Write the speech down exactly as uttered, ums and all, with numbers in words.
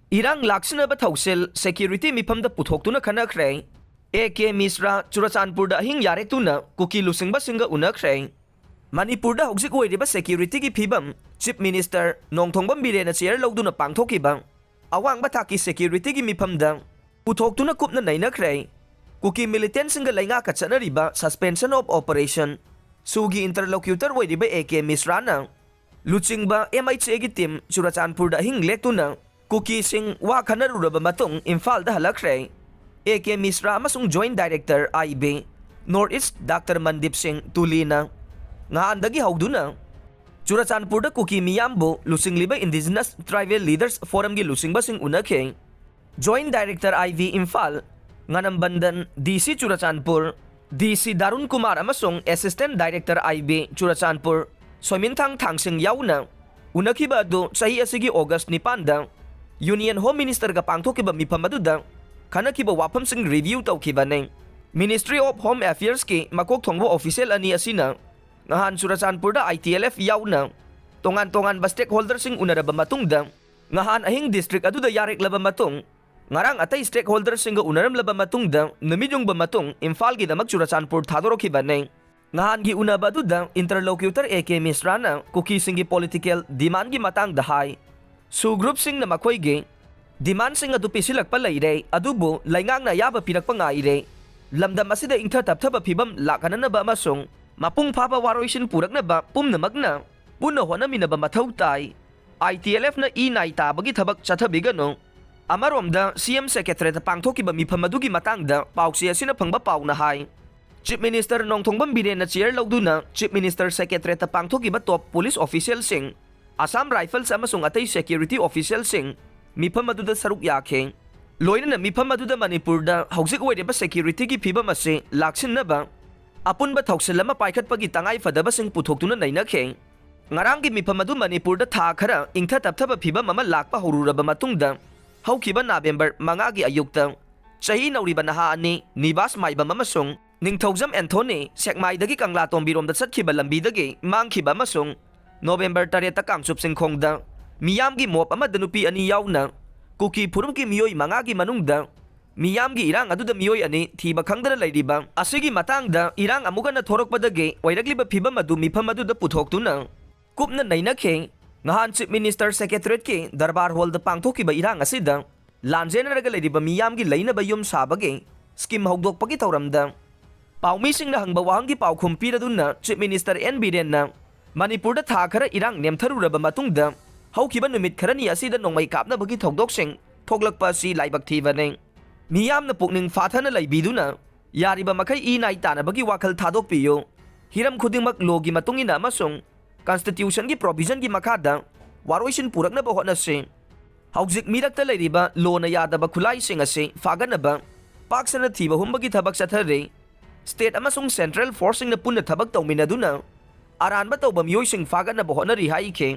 ꯏꯔꯥꯡ ꯂꯥꯛꯁꯤꯟꯅꯕ ꯊꯧꯁꯤꯜ ꯁꯦꯀ꯭ꯌꯨꯔꯤꯇꯤ ꯃꯤꯐꯝꯗ ꯄꯨꯊꯣꯛꯇꯨꯅ ꯈꯟꯅꯈ꯭ꯔꯦ꯫ ꯑꯦ ꯀꯦ ꯃꯤꯁ꯭ꯔꯥ ꯆꯨꯔꯆꯥꯟꯄꯨꯔꯗ ꯑꯍꯤꯡ ꯌꯥꯔꯦꯛꯇꯨꯅ ꯀꯨꯀꯤ ꯂꯨꯆꯤꯡꯕꯁꯤꯡꯒ ꯎꯅꯈ꯭ꯔꯦ꯫ ꯃꯅꯤꯄꯨꯔꯗ ꯍꯧꯖꯤꯛ ꯑꯣꯏꯔꯤꯕ ꯁꯦꯀ꯭ꯌꯨꯔꯤꯇꯤꯒꯤ ꯐꯤꯕꯝ ꯆꯤꯐ ꯃꯤꯅꯤꯁꯇꯔ ꯅꯣꯡꯊꯣꯡꯕꯝ ꯕꯤꯔꯦꯟꯅ ꯆꯤꯌꯔ ꯂꯧꯗꯨꯅ ꯄꯥꯡꯊꯣꯛꯈꯤꯕ ꯑꯋꯥꯡꯕ ꯊꯥꯛꯀꯤ ꯁꯦꯀ꯭ꯌꯨꯔꯤꯇꯤꯒꯤ ꯃꯤꯐꯝꯗ ꯄꯨꯊꯣꯛꯇꯨꯅ ꯀꯨꯞꯅ ꯅꯩꯅꯈ꯭ꯔꯦ꯫ ꯀꯨꯀꯤ ꯃꯤꯂꯤꯇꯦꯟꯁꯤꯡꯒ ꯂꯩꯉꯥꯛꯀ ꯆꯠꯅꯔꯤꯕ suspension of operation ꯁꯨꯒꯤ ꯏꯟꯇꯔꯂꯣꯀ꯭ꯌꯨꯇꯔ ꯑꯣꯏꯔꯤꯕ ꯑꯦ ꯀꯦ ꯃꯤꯁ꯭ꯔꯥꯅ ꯂꯨꯆꯤꯡꯕ ꯑꯦꯝ ꯑꯩꯆ ꯑꯦꯒꯤ ꯇꯤꯝ ꯆꯨꯔꯆꯥꯟꯄꯨꯔꯗ ꯑꯍꯤꯡ ꯂꯦꯛꯇꯨꯅ ꯀꯨꯀꯤꯁꯤꯡ ꯋꯥ ꯈꯟꯅꯔꯨꯔꯕ ꯃꯇꯨꯡ ꯏꯝꯐꯥꯜꯗ ꯍꯜꯂꯛꯈ꯭ꯔꯦ꯫ ꯑꯦ ꯀꯦ ꯃꯤꯁ꯭ꯔꯥ ꯑꯃꯁꯨꯡ joint director I B north east doctor Mandeep Singh ꯇꯨꯂꯤꯅ ꯉꯍꯥꯟꯗꯒꯤ ꯍꯧꯗꯨꯅ ꯆꯨꯔꯆꯥꯟꯄꯨꯔꯗ ꯀꯨꯀꯤ ꯃꯤꯌꯥꯝꯕꯨ ꯂꯨꯆꯤꯡꯂꯤꯕ ꯏꯟꯗꯤꯖꯤꯅꯁ ꯇ꯭ꯔꯥꯏꯕꯦꯜ ꯂꯤꯗꯔꯁ ꯐꯣꯔꯝꯒꯤ ꯂꯨꯆꯤꯡꯕꯁꯤꯡ ꯎꯅꯈꯤ꯫ Joint director I B Imphal, Nganambandan, D C Churachandpur, D C Dharun Kumar ꯑꯃꯁꯨꯡ assistant director I B Churachandpur Soiminthang Thangsing ꯌꯥꯎꯅ ꯎꯅꯈꯤꯕ ꯑꯗꯨ ꯆꯍꯤ ꯑꯁꯤꯒꯤ ꯑꯣꯒꯁ꯭ꯠ ꯅꯤꯄꯥꯟꯗ ꯌꯨꯅꯤꯌꯟ ꯍꯣꯝ ꯃꯤꯅꯤꯁꯇꯔꯒ ꯄꯥꯡꯊꯣꯛꯈꯤꯕ ꯃꯤꯐꯝ ꯑꯗꯨꯗ ꯈꯟꯅꯈꯤꯕ ꯋꯥꯐꯝꯁꯤꯡ ꯔꯤꯚ꯭ꯌꯨ ꯇꯧꯈꯤꯕꯅꯤ꯫ ꯃꯤꯅꯤꯁꯇ꯭ꯔꯤ ꯑꯣꯐ ꯍꯣꯝ ꯑꯦꯐꯤꯌꯔꯁꯀꯤ ꯃꯀꯣꯛ ꯊꯣꯡꯕ ꯑꯣꯐꯤꯁꯤꯌꯦꯜ ꯑꯅꯤ ꯑꯁꯤꯅ ꯉꯍꯥꯟ ꯆꯨꯔꯆꯥꯟꯄꯨꯔꯗ ꯑꯥꯏ ꯇꯤ ꯑꯦꯜ ꯑꯦꯐ ꯌꯥꯎꯅ ꯇꯣꯉꯥꯟ ꯇꯣꯉꯥꯟꯕ ꯁ꯭ꯇꯦꯛꯍꯣꯜꯗꯔꯁꯤꯡ ꯎꯅꯔꯕ ꯃꯇꯨꯡꯗ, ꯉꯍꯥꯟ ꯑꯍꯤꯡ ꯗꯤꯁꯇ꯭ꯔꯤꯛ ꯑꯗꯨꯗ ꯌꯥꯔꯦꯛꯂꯕ ꯃꯇꯨꯡ, ꯉꯔꯥꯡ ꯑꯇꯩ ꯁ꯭ꯇꯦꯛꯍꯣꯜꯗꯔꯁꯤꯡꯒ ꯎꯅꯔꯝꯂꯕ ꯃꯇꯨꯡꯗ, ꯅꯨꯃꯤꯠ ꯌꯨꯡꯕ ꯃꯇꯨꯡ ꯏꯝꯐꯥꯜꯒꯤꯗꯃꯛ ꯆꯨꯔꯆꯥꯟꯄꯨꯔ ꯊꯥꯗꯣꯔꯛꯈꯤꯕꯅꯤ꯫ ꯉꯍꯥꯟꯒꯤ ꯎꯅꯕ ꯑꯗꯨꯗ ꯏꯟꯇꯔꯂꯣꯀ꯭ꯌꯨꯇꯔ ꯑꯦ ꯀꯦ ꯃꯤꯁ꯭ꯔꯥꯅ ꯀꯨꯀꯤꯁꯤꯡꯒꯤ ꯄꯣꯂꯤꯇꯤꯀꯦꯜ ꯗꯤꯃꯥꯟꯒꯤ ꯃꯇꯥꯡꯗ ꯍꯥꯏ꯫ ꯁꯨ ꯒ꯭ꯔꯨꯞꯁꯤꯡꯅ ꯃꯈꯣꯏꯒꯤ ꯗꯤꯃꯥꯟꯁꯤꯡ ꯑꯗꯨ ꯄꯤꯁꯤꯜꯂꯛꯄ ꯂꯩꯔꯦ, ꯑꯗꯨꯕꯨ ꯂꯩꯉꯥꯛꯅ ꯑꯌꯥꯕ ꯄꯤꯔꯛꯄ ꯉꯥꯏꯔꯦ꯫ ꯂꯝꯗꯝ ꯑꯁꯤꯗ ꯏꯪꯊ ꯇꯞꯊꯕ ꯐꯤꯕꯝ ꯂꯥꯛꯍꯟꯅꯅꯕ ꯑꯃꯁꯨꯡ ꯃꯄꯨꯡ ꯐꯥꯕ ꯋꯥꯔꯣꯏꯁꯤꯟ ꯄꯨꯔꯛꯅꯕ ꯄꯨꯝꯅꯃꯛꯅ ꯄꯨꯟꯅ ꯍꯣꯠꯅꯃꯤꯟꯅꯕ ꯃꯊꯧ ꯇꯥꯏ꯫ ꯑꯥꯏ ꯇꯤ ꯑꯦꯜ ꯑꯦꯐꯅ ꯏ ꯅꯥꯏ ꯇꯥꯕꯒꯤ ꯊꯕꯛ ꯆꯠꯊꯕꯤꯒꯅꯨ꯫ ꯑꯃꯔꯣꯝꯗ, ꯁꯤ ꯑꯦꯝ ꯁꯦꯀ꯭ꯔꯦꯇꯔꯤꯌꯦꯠꯇ ꯄꯥꯡꯊꯣꯛꯈꯤꯕ ꯃꯤꯐꯝ ꯑꯗꯨꯒꯤ ꯃꯇꯥꯡꯗ ꯄꯥꯎꯆꯦ ꯑꯁꯤꯅ ꯐꯪꯕ ꯄꯥꯎꯅ ꯍꯥꯏ, ꯆꯤꯐ ꯃꯤꯅꯤꯁꯇꯔ ꯅꯣꯡꯊꯣꯡꯕꯝ ꯕꯤꯔꯦꯟꯅ ꯆꯤꯌꯔ ꯂꯧꯗꯨꯅ ꯆꯤꯐ ꯃꯤꯅꯤꯁꯇꯔ ꯁꯦꯀ꯭ꯔꯦꯇꯔꯤꯌꯦꯠꯇ ꯄꯥꯡꯊꯣꯛꯈꯤꯕ ꯇꯣꯞ ꯄꯨꯂꯤꯁ ꯑꯣꯐꯤꯁꯤꯌꯦꯜꯁꯤꯡ, ꯑꯁꯥꯝ ꯔꯥꯏꯐꯜꯁ ꯑꯃꯁꯨꯡ ꯑꯇꯩ ꯁꯦꯀ꯭ꯌꯨꯔꯤꯇꯤ ꯑꯣꯐꯤꯁꯤꯌꯦꯜꯁꯤꯡ ꯃꯤꯐꯝ ꯑꯗꯨꯗ ꯁꯔꯨꯛ ꯌꯥꯈꯤ꯫ ꯂꯣꯏꯅꯅ ꯃꯤꯐꯝ ꯑꯗꯨꯗ ꯃꯅꯤꯄꯨꯔꯗ ꯍꯧꯖꯤꯛ ꯑꯣꯏꯔꯤꯕ ꯁꯦꯀ꯭ꯌꯨꯔꯤꯇꯤꯒꯤ ꯐꯤꯕꯝ ꯑꯁꯤ ꯂꯥꯛꯁꯤꯟꯅꯕ ꯑꯄꯨꯟꯕ ꯊꯧꯁꯤꯜ ꯑꯃ ꯄꯥꯏꯈꯠꯄꯒꯤ ꯇꯉꯥꯏꯐꯗꯕꯁꯤꯡ ꯄꯨꯊꯣꯛꯇꯨꯅ ꯅꯩꯅꯈꯤ꯫ ꯉꯔꯥꯡꯒꯤ ꯃꯤꯐꯝ ꯑꯗꯨ ꯃꯅꯤꯄꯨꯔꯗ ꯊꯥ ꯈꯔ ꯏꯪꯊ ꯇꯞꯊꯕ ꯐꯤꯕꯝ ꯑꯃ ꯂꯥꯛꯄ ꯍꯧꯔꯨꯔꯕ ꯃꯇꯨꯡꯗ, ꯍꯧꯈꯤꯕ ꯅꯕꯦꯝꯕꯔ ꯃꯉꯥꯒꯤ ꯑꯌꯨꯛꯇ ꯆꯍꯤ ꯅꯧꯔꯤꯕ ꯅꯍꯥ ꯑꯅꯤ, ꯅꯤꯕꯥꯁ ꯃꯥꯏꯕꯝ ꯑꯃꯁꯨꯡ ꯅꯤꯡꯊꯧꯖꯝ ꯑꯦꯟꯊꯣꯅꯤ, ꯁꯦꯛꯃꯥꯏꯗꯒꯤ ꯀꯪꯂꯥꯇꯣꯡꯕꯤꯔꯣꯝꯗ ꯆꯠꯈꯤꯕ ꯂꯝꯕꯤꯗꯒꯤ ꯃꯥꯡꯈꯤꯕ ꯑꯃꯁꯨꯡ ꯅꯣꯕꯦꯝꯕꯔ ꯇꯔꯦꯠꯇ ꯀꯥꯡꯆꯨꯞ ꯆꯤꯡꯈꯣꯡꯗ ꯃꯤꯌꯥꯝꯒꯤ ꯃꯣꯞ ꯑꯃꯗ ꯅꯨꯄꯤ ꯑꯅꯤ ꯌꯥꯎꯅ ꯀꯨꯀꯤ ꯐꯨꯔꯨꯞꯀꯤ ꯃꯤꯑꯣꯏ ꯃꯉꯥꯒꯤ ꯃꯅꯨꯡꯗ ꯃꯤꯌꯥꯝꯒꯤ ꯏꯔꯥꯡ ꯑꯗꯨꯗ ꯃꯤꯑꯣꯏ ꯑꯅꯤ ꯊꯤꯕ ꯈꯪꯗꯅ ꯂꯩꯔꯤꯕ ꯑꯁꯤꯒꯤ ꯃꯇꯥꯡꯗ ꯏꯔꯥꯡ ꯑꯃꯨꯛ ꯍꯟꯅ ꯊꯣꯔꯛꯄꯗꯒꯤ ꯑꯣꯏꯔꯛꯂꯤꯕ ꯐꯤꯕꯝ ꯑꯗꯨ ꯃꯤꯐꯝ ꯑꯗꯨꯗ ꯄꯨꯊꯣꯛꯇꯨꯅ ꯀꯨꯞꯅ ꯅꯩꯅꯈꯤ꯫ ꯅꯍꯥꯟ Chief Minister Secretariatꯀꯤ ꯗꯔꯕꯥꯔ ꯍꯣꯜꯗ ꯄꯥꯡꯊꯣꯛꯈꯤꯕ ꯏꯔꯥꯡ ꯑꯁꯤꯗ ꯂꯥꯟꯖꯦꯟꯅꯔꯒ ꯂꯩꯔꯤꯕ ꯃꯤꯌꯥꯝꯒꯤ ꯂꯩꯅꯕ ꯌꯨꯝ ꯁꯥꯕꯒꯤ ꯁ꯭ꯀꯤꯝ ꯍꯧꯗꯣꯛꯄꯒꯤ ꯊꯧꯔꯝꯗ ꯄꯥꯎꯃꯤꯁꯤꯡꯅ ꯍꯪꯕ ꯋꯥꯍꯪꯒꯤ ꯄꯥꯎꯈꯨꯝ ꯄꯤꯔꯗꯨꯅ Chief Minister N ꯕꯤꯔꯦꯟꯅ ꯃꯅꯤꯄꯨꯔꯗ ꯊꯥ ꯈꯔ ꯏꯔꯥꯡ ꯅꯦꯝꯊꯔꯨꯔꯕ ꯃꯇꯨꯡꯗ ꯍꯧꯈꯤꯕ ꯅꯨꯃꯤꯠ ꯈꯔꯅꯤ ꯑꯁꯤꯗ ꯅꯣꯡꯃꯩ ꯀꯥꯞꯅꯕꯒꯤ ꯊꯧꯗꯣꯛꯁꯤꯡ ꯊꯣꯛꯂꯛꯄ ꯑꯁꯤ ꯂꯥꯏꯕꯛ ꯊꯤꯕꯅꯤ꯫ ꯃꯤꯌꯥꯝꯅ ꯄꯨꯛꯅꯤꯡ ꯐꯥꯊꯅ ꯂꯩꯕꯤꯗꯨꯅ ꯌꯥꯔꯤꯕ ꯃꯈꯩ ꯏ ꯅꯥꯏ ꯇꯥꯅꯕꯒꯤ ꯋꯥꯈꯜ ꯊꯥꯗꯣꯛꯄꯤꯌꯨ꯫ ꯍꯤꯔꯝ ꯈꯨꯗꯤꯡꯃꯛ ꯂꯣꯒꯤ ꯃꯇꯨꯡ ꯏꯟꯅ ꯑꯃꯁꯨꯡ ꯀꯟꯁꯇꯤꯇ꯭ꯌꯨꯁꯟꯒꯤ ꯄ꯭ꯔꯣꯚꯤꯖꯟꯒꯤ ꯃꯈꯥꯗ ꯋꯥꯔꯣꯏꯁꯤꯟ ꯄꯨꯔꯛꯅꯕ ꯍꯣꯠꯅꯁꯤ꯫ ꯍꯧꯖꯤꯛ ꯃꯤꯔꯛꯇ ꯂꯩꯔꯤꯕ ꯂꯣꯅ ꯌꯥꯗꯕ ꯈꯨꯠꯂꯥꯏꯁꯤꯡ ꯑꯁꯤ ꯐꯥꯒꯠꯅꯕ ꯄꯥꯛ ꯁꯟꯅ ꯊꯤꯕ ꯍꯨꯝꯕꯒꯤ ꯊꯕꯛ ꯆꯠꯊꯔꯤ꯫ ꯁ꯭ꯇꯦꯠ ꯑꯃꯁꯨꯡ ꯁꯦꯟꯇ꯭ꯔꯦꯜ ꯐꯣꯔꯁꯁꯤꯡꯅ ꯄꯨꯟꯅ ꯊꯕꯛ ꯇꯧꯃꯤꯟꯅꯗꯨꯅ ꯑꯔꯥꯟꯕ ꯇꯧꯕ ꯃꯤꯑꯣꯏꯁꯤꯡ ꯐꯥꯒꯠꯅꯕ ꯍꯣꯠꯅꯔꯤ ꯍꯥꯏꯈꯤ꯫